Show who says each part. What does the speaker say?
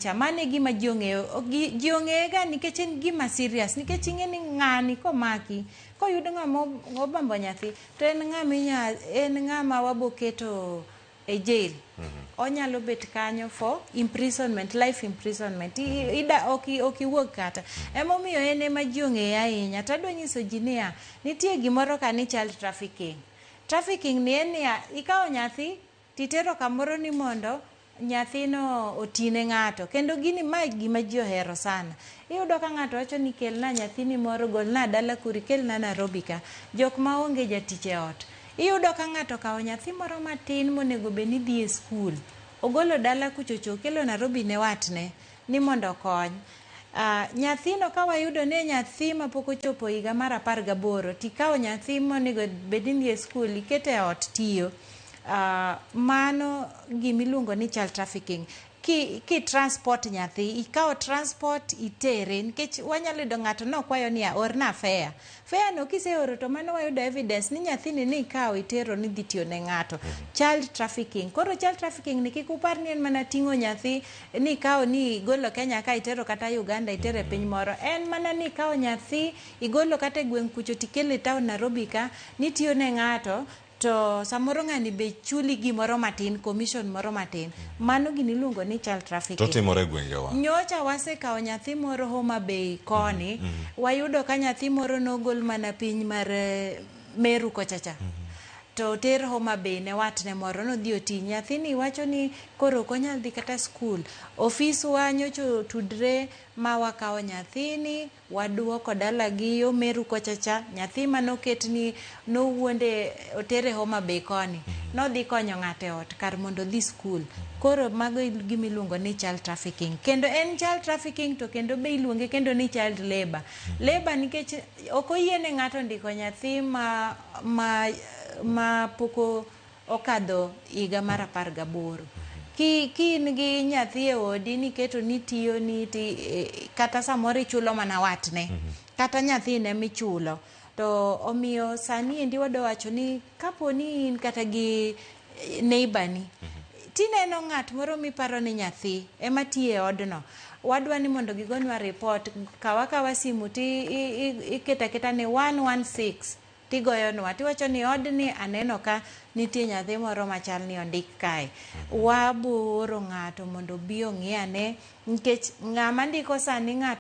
Speaker 1: Cha mano e gima ji ong'eyo. Ji ong'eye ga nikech en gima serious. Nikech ing'e ni ng'ani komaki, koyud ng'ama obambo nyathi, to en ng'ama inya, en ng'ama waboketo e jail. Onyalo bet kanyo for imprisonment, life imprisonment. Ida ok ok iwuog kata. Emomiyo en ema ji ong'eye ahinya. To adwa nyiso ji niya, nitie gimoro ka ni child trafficking. Trafficking ni en niya, ikawo nyathi titero kamoro ni mondo nyathino otine ng'ato. Kendo gini mae gima ji ohero sana. Iyudo ka ng'ato wacho ni kelna nyathini moro, golna dala kuri, kelna Nairobi ka. Jok ma onge jatich e ot. Iyudo ka ng'ato okawo nyathi moro matin monego bed ni dhi e skul. Ogolo dala kuchocho okelo Nairobi ne watne ni mondo okony. Nyathino ka wayudo ni nyathi mapok ochopo higa mar 18 tikawo nyathi monego bed ni dhi e skul ikete e ot tiyo. Mano gimiluongo ni child trafficking. Ki transport nyathi, ikawo transport itere, nikech wanyalo yudo ng'ato nokwayo niya, orna fare. Fare no kiseoro to mano wayudo evidence ni nyathini ni ikawo itero ni dhi tiyo ne ng'ato. Child trafficking. Koro child trafficking ni kik upar ni en mana ting'o nyathi ni ikawo ni igolo Kenya ka itero kata Uganda itero e piny moro. En mana ni ikawo nyathi igolo kata e gweng' kucho tikelo e town Nairobi ka nitiyo ne ng'ato to samoro ng'ani be chuli gimoro matin, commission moro matin. Mano gini iluongo ni child trafficking.
Speaker 2: To timore e gwengewa.
Speaker 1: Nyocha wasekawo nyathi moro Homa Bay koni, wayudo ka nyathi moro nogol mana piny mar Meru kocha cha. To oter Homa Bay ne watne moro nodhi oti. Nyathini wacho ni koro ok onyal dhi kata skul. Ofiswa nyocha otudre ma wakawo nyathini waduoko dalagi yo Meru kocha cha. Nyathi manoket ni nowuonde otere Homa Bay koni. Nodhi konyo ng'ato e ot kar mondo odhi skul. Koro mago e gima iluongo ni child trafficking. Kendo en child trafficking to kendo be iluonge kendo ni child labor. Labor nikech ok oyiene ng'ato ndiko nyathi ma pok okadho higa mar 18. Ki in gi nyathi e odi niketo ni tiyo ni ti, kata samoro ichulo mana watne. Kata nyathine michulo. To omiyo sani endi wadwa wacho ni kapo ni in kata gi neighbor ni, tineno ng'at moro miparo ni nyathi ema tiyo e odno. Wadwa ni mondo gigonwa report, kawa kawa simu ti iketo aketa ni 116 tigoyonwa tiwacho ni odni aneno ka nitie nyathi moro machal ni ondik kae. Wabo oro ng'ato mondo obi ong'i ane nikech ng'ama ndiko sani ng'ato